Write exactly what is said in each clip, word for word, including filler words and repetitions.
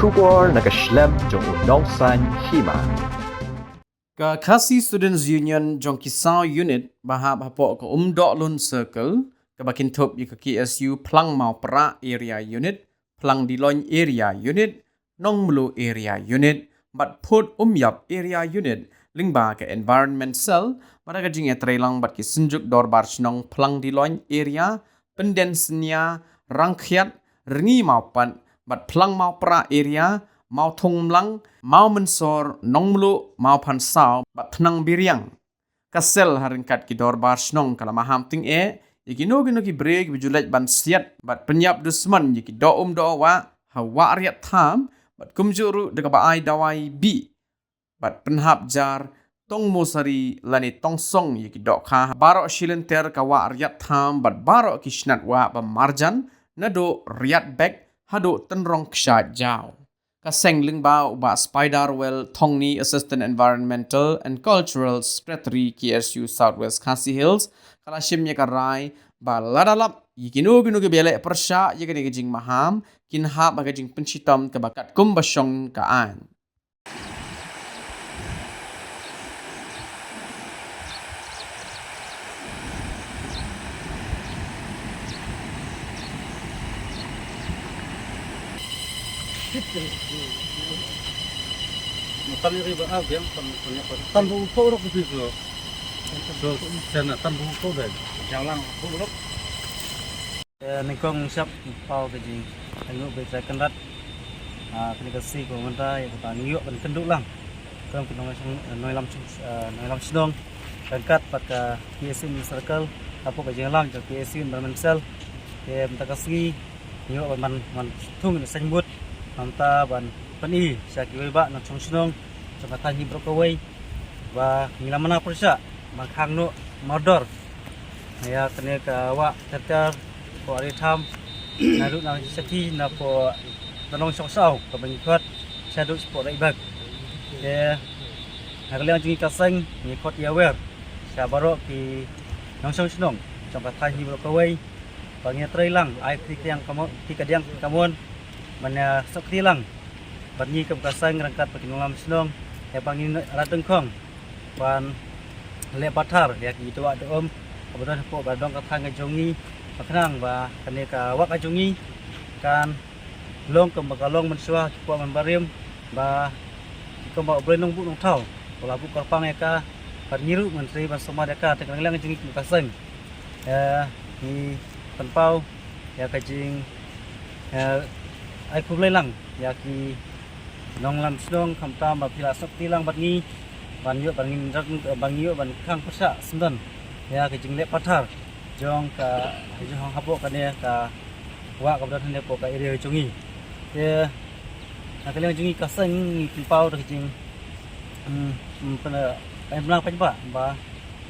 Khubor na ka shlem jong u nongsaiñ hima. Ka Khasi Students Union jong ki saw unit ba hap hapoh ka Umdohlun Circle, kaba kynthup ïa ka K S U Phlang Mawprah Area Unit, Phlang Diloin Area Unit, Nongmluh Area Unit bad Phut Umïap Area Unit, lyngba ka Environment Cell, bad ka jingïatreilang bad ki Synjuk Dorbar Shnong Phlang Diloin Area, Pynden Synnia, Rangkhiat, Rngi Mawpat bad Phlang Mawprah Area, Mawthung Mlang, Mawmynsor, Nongmluh, Mawphansaw bad Thnang Biriang. Ka sel ha ryngkat ki dorbar shnong ka la maham tyngeh ïa kino kino ki briew kiba ju leit ban siat bad pynïap dusmon ïa ki doh um doh wah ha Wah Riat Tham, bad kumjuh ruh da kaba ai dawai bih bad pynhap jar tong mosari lane tong song ïa ki dohkha ha baroh shi lynter ka Wah Riat Tham bad baroh ki shnat wah ba marjan, naduh Riat Bek haduh Tynrong Kshaid Jaw. Ka seng lyngba u Bah Spiderwell Thongni, Assistant Environmental and Cultural Secretary, K S U South West Khasi Hills, ka la shim ïa ka rai ba lada lap ïa kino kino kiba ïaleh pyrshah ïa kane ka jingmaham, kin hap ha ka jingpynshitom kaba katkum ba shong ka aiñ. Tan ri ba a biang tan punya ko. Tan bu ko rok tu so. So sana tan bu ko dai. Jalan bu rok. Eh, nyngkong shap paw ka jing. Ngi ba trai kynrad. Ah, kane ka sngi ko mynta ïa kaba ngi ïoh ban kynduh lang. Kane ka nongïalam shong, eh, nongïalam shong, eh, nongïalam shnong ryngkat bad ka K S U Circle, hapoh ka jingïalam jong ka K S U Environment Cell. Te mynta ka sngi ngi ïoh ban, ban thung ïa ka signboard, mynta ban pyni sha kiwei bah nongshong shnong jong ka thaiñ hi baroh kawei ba ngi la mano pyrshah ban khang noh mardor ïa kane ka wah ter ter, hapoh Riat Tham, naduh na Shakti, napoh Tynrong Shong Saw kaba ngi khot shaduh shapoh Riat Bek. Te na ka liang jong ngi ka seng ngi khot ïa wer sha baroh ki nongshong shnong jong ka thaiñ hi baroh kawei ba ngin ïatrei lang, ai kti ka diang kamon, kti ka diang kamon ban ïa sop kti lang bad ngi kum ka seng ryngkat bad ki nongïalam shnong, ïa ba ngin rat dyngkhong ban leh pathar ïa ki doh wah doh um kaba don hapoh ba dong ka thaiñ ka jong ngi, ba khnang ba kane ka wah ka jong ngi kan long kumba ka long mynshuwa ki por mynbarim, ba kumba U Blei Nongbuh Nongthaw u la buh kyrpang ïa ka, bad ngi ruh ngin trei ban sumar ïa ka. Te ka liang jong ngi kum ka seng, eh, ngi pynpaw ïa ka jing, eh, ai khublei lang ïa ki nongïalam shnong khamtam ba phi la sop kti lang bad ngi ban ïoh ban ngin rat, ban ngi ïoh ban khang pyrshah syndon ïa ka jingleh pathar jong ka, jong hapoh kane ka wah kaba don hangne hapoh ka area jong ngi. Te na ka liang jong ngi ka seng ngi pynpaw da ka jing, mm, mm, pyn, eh, pynlang paidbah ba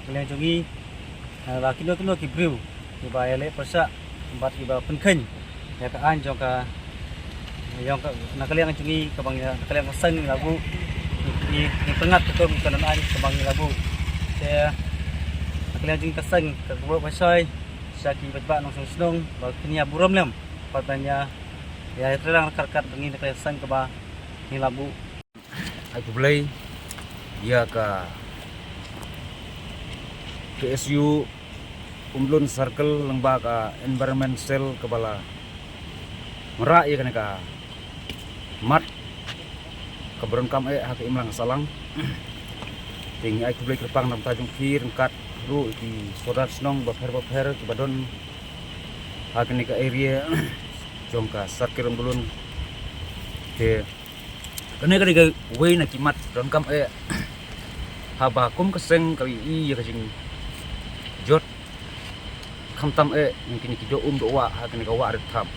ka liang jong ngi, eh, la kino kino ki briew kiba ïaleh pyrshah bad kiba pynkheiñ ïa ka aiñ jong ka, jong ka, na ka liang jong ngi kaba ngi, na ka liang ka seng ngi la buh, ngi, ngi, ngi pyngngad katkum ka nonaiñ kaba ngi la buh. Te na ka liang jong ngi ka seng ka kyrpad ba shai sha ki paidbah nongshong shnong ba kin ïa burom lem bad ban ïa, ïa trei lang ryngkat bad ngi na ka liang ka seng kaba ngi la buh. Ai khublei ïa ka K S U Umdlun Circle lyngba ka Environment Cell kaba la wanrah ïa kane ka mat kaba donkam eh ha ka imlang sahlang. Te ngi ai khublei kyrpang na ka bynta jong phi ryngkat ruh ki sordar shnong bapher bapher kiba don ha kane ka area jong ka Circle Umdlun. Te kane ka dei kawei na ki mat donkam eh haba kum ka seng ka ïohi ïa ka jingjot khamtam eh ïa kine ki doh um doh wah ha kane ka wah Riat Tham.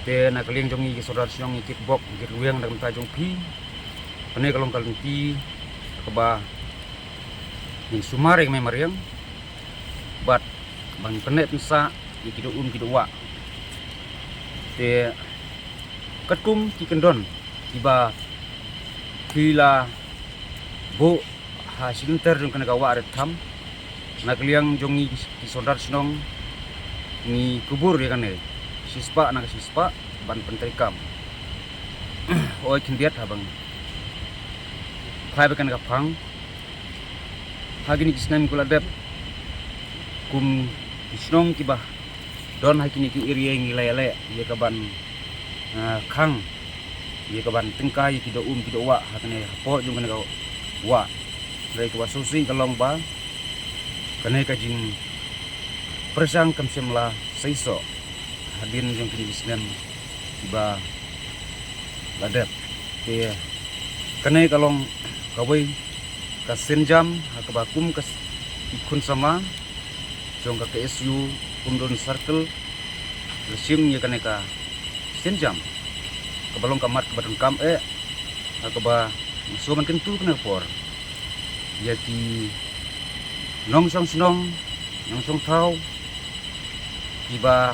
Te na ka liang jong ngi ki sordar shnong ngi kitbok ngi kitrwiang na ka bynta jong phi. Kane ka long ka lynti kaba ngin sumar ïa ka mei mariang bad ba ngin pynneh pynsah ïa ki doh um ki doh wah. Te katkum ki kyndon kiba phi la buh ha shi lynter jong kane ka wah Riat Tham, na ka liang jong ngi ki sordar shnong ngi kubur ïa kane shispah na ka shispah ban pyntreikam. Oi khyndiat haba ngi phai ba kan ka phang ha kine ki snem ki la dep, kum ki shnong kiba don ha kine ki area ngi la ïaleh ïa ka ban, ah, khang, ïa ka ban tyngkai ïa ki doh um ki doh wah ha kane hapoh jong kane ka wah. Hynrei kaba sngewsih ka long ba kane ka jingpyrshang kam shym la seisoh hadien jong kine ki snem kiba la dep. Te kane ka long kawei ka sienjam ha kaba kum ka s-, ki khun samla jong ka K S U Umdon Circle la shim ïa kane ka sienjam kaba long ka mat kaba donkam eh, ha kaba nga shu ban kyntu kane ka por ïa ki nongshong shnong, nongshong thaw kiba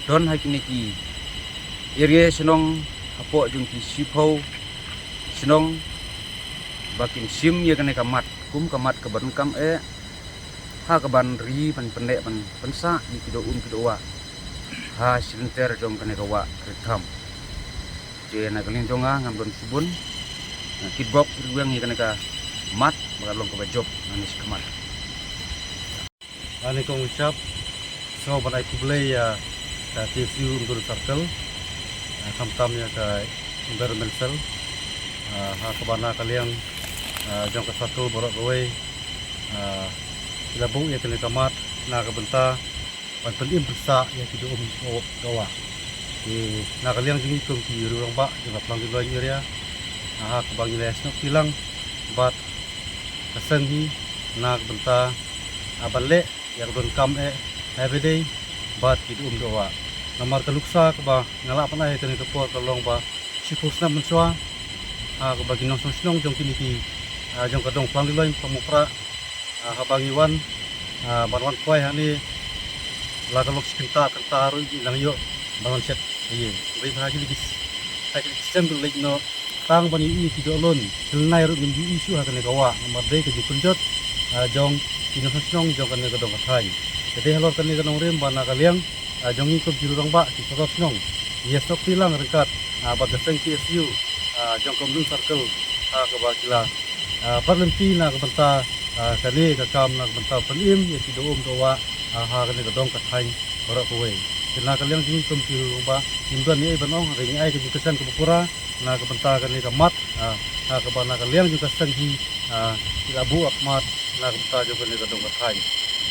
don ha kine ki area shnong, hapoh jong ki shiphew shnong, ba kin shim ïa kane ka mat kum ka mat kaba donkam eh, ha kaban ri ban pynneh ban pynsah ïa ki doh um ki doh wah ha shilynter jong kane ka wah Ri Tham. Te na ka liang jong nga ngam don shibun, nga kitbok kitweng ïa kane ka mat ba ka long kaba jop nangne shakhmat. Ani kong shap, sngewbha ban ai khublei ïa ka K S U Umdon Circle, ah, khamtam ïa ka Environment Cell, ah, ha kaba na ka liang, ah, jong ka circle baroh kawei, ah, ki la buh ïa kane ka mat na ka bynta ban pynim pynsah ïa ki doh um doh wah. Te na ka liang jong ngi kum ki riew rangbah jong ka Plang Ri Loin area, ah, ha kaba ngi la ïasnoh kti lang bad ka seng hi na ka bynta, ah, ban leh ïa ka donkam eh everyday bad ki doh um doh wah. Namar ka nuksa kaba nga lah ban ai ha kane ka por ka long ba shiphew snem mynshuwa, ah, kaba ki nongshong shnong jong kine ki, ah, jong ka dong Plang Ri Loin Plang Mukra, ah, haba ngi wan, ah, ban wan khwai hangne, la ka lok shi kynta kynta ruh ngi nang ïoh ban wan shet ïa. Hynrei ha kine ki, ha kine ki snem ruh leit noh tang ban ïohi ïa ki doh lun, khyllnai ruh ngim ju ïohi shuh ha kane ka wah, namar dei ka jingpynjot, ah, jong ki nongshong shnong jong kane ka dong ka thaiñ. Te dei halor kane ka nongrim ba na ka liang, ah, jong ngi kum ki riew rangbah ki sordar shnong, ïasnoh kti lang ryngkat, ah, bad ka seng K S U, ah, jong ka Umdon Circle, ha kaba ki la, ah, pyrlynti na ka bynta, ah, kane ka kam na ka bynta pynim ïa ki doh um doh wah, ah, ha kane ka dong ka thaiñ baroh kawei. Te na ka liang jong ngi kum ki riew rangbah ngim don ei ei ban ong, hynrei ngi ai ka jingkyrshan kaba pura na ka bynta kane ka mat, ah, ha kaba na ka liang jong ka seng hi, ah, ki la buh ha khmat na ka bynta jong kane ka dong ka thaiñ.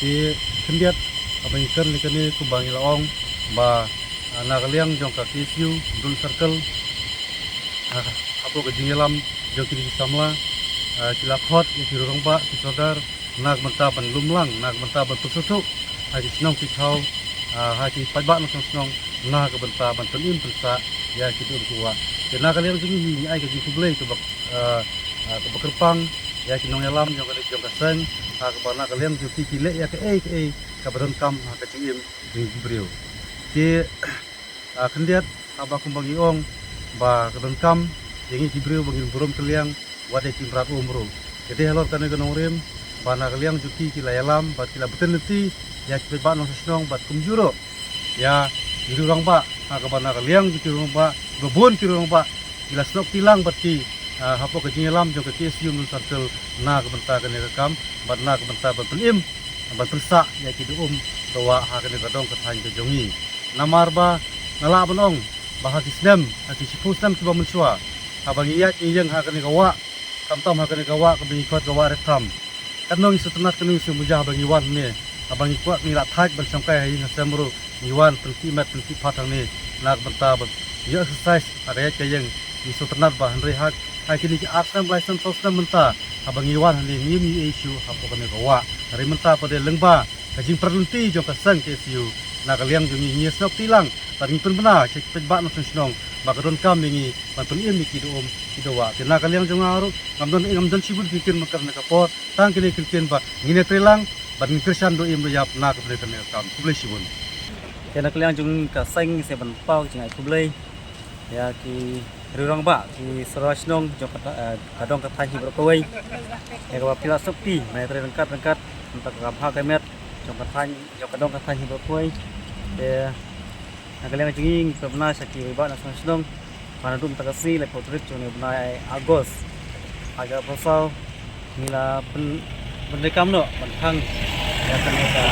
Te khyndiat haba ngi kren ïa kane kumba ngi la ong ba, ah, na ka liang jong ka K S U Umdon Circle, ah, hapoh ka jingïalam jong kine ki samla, ah, ki la khot ïa ki riew rangbah ki sordar na ka bynta ban lum lang, na ka bynta ban pynsngewthuh ha ki shnong ki thaw, ah, ha ki paidbah nongshong shnong na ka bynta ban pynim pynsah ïa ki doh um ki doh wah. Te na ka liang jong ngi ngi ai ka jingkhublei kaba, ah, ah, kaba kyrpang ïa ki nongïalam jong ka, jong ka seng, ha kaba na ka liang jong ki ki leh ïa kaei kaei kaba donkam ha ka jingim jong ki briew. Te, ah, khyndiat haba kumba ngi ong ba ka donkam ïa ngi ki briew ba ngin burom kylliang wat ïa ki mrad um ruh. Te dei halor kane ka nongrim ba na ka liang jong ki ki la ïalam bad ki la bteng lynti ïa ki paidbah nongshong shnong bad kumjuh ruh ïa ki riew rangbah, ha kaba na ka liang jong ki riew rangbah, ba bun ki riew rangbah ki la snoh kti lang bad ki, ah, hapoh ka jingïalam jong ka K S U Umdon Circle na ka bynta kane ka kam bad na ka bynta ban pynim ban pynsah ïa ki doh um doh wah ha kane ka dong ka thaiñ ka jong ngi. Namar ba nga lah ban ong ba ha ki snem, ha ki shiphew snem kiba mynshuwa, haba ngi ïaid ngi ïeng ha kane ka wah, khamtam ha kane ka wah kaba ngi khot ka wah Ri Tham, katno ngi sngewtynnat, katno ngi sngewmuja haba ngi wan hangne, haba ngi kwah, ngi lah thait ban shongkai ha ïing ha sem ruh, ngi wan pynkit met pynkit phad hangne na ka bynta ban ïoh exercise ha ka ïaid ka ïeng. Ngi sngewtynnat ba hynrei ha, ha kine ki ar snem, lai snem, saw snem mynta, haba ngi wan hangne ngim ïohi ei shuh hapoh kane ka wah. Hynrei mynta pat dei lyngba ka jingpyrlynti jong ka seng K S U, na ka liang jong ngi ngi ïasnoh kti lang bad ngi pynbna sha ki paidbah nongshong shnong ba ka donkam ïa ngi ban pynim ïa ki doh um ki doh wah. Te na ka liang jong nga ruh ngam don, ngam don shibun ki ktien ban kren ha kane ka por, tang kine ki ktien ba ngin ïatrei lang bad ngin kyrshan doh im doh ïap na ka bynta kane ka kam. Khublei shibun. Te na ka liang jong ka seng sa ban paw ka jingai khublei ïa ki riew rangbah, ki sordar shnong jong ka, eh, ka dong ka thaiñ hi baroh kawei, ïa kaba phi la snoh kti ban ïatrei ryngkat ryngkat na ka bynta ka kam ha ka met jong ka thaiñ, jong ka dong ka thaiñ hi baroh kawei. Te na ka liang jong ngi ngi pynbna sha ki paidbah nongshong shnong Ba naduh mynta ka sngi, laiphew tarik jong une u bnai August, hajar arphew saw, ngi la pyn-, pyndonkam noh ban khang ïa kane ka,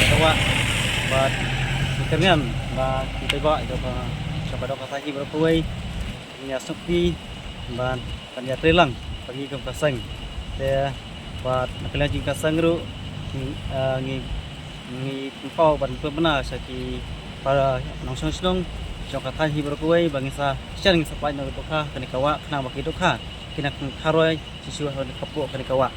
ka wah. Bad ngi kyrmen ba ki paidbah jong ka, jong ka dong ka thaiñ hi baroh kawei, ngi ïa sngewthuh ban, ban ïa trei lang bad ngi kum ka seng. Te bad na ka liang jong ka seng ruh, ngi, eh, ngi, ngi pynpaw ban pynbna sha ki para nongshong shnong jong ka thaiñ hi baroh kawei ba ngin sa shen, ngin sa pyndonkam noh ki dohkha kane ka wah, khnang ba ki dohkha kin nang kharoi shisha ha kane ka por kane ka wah.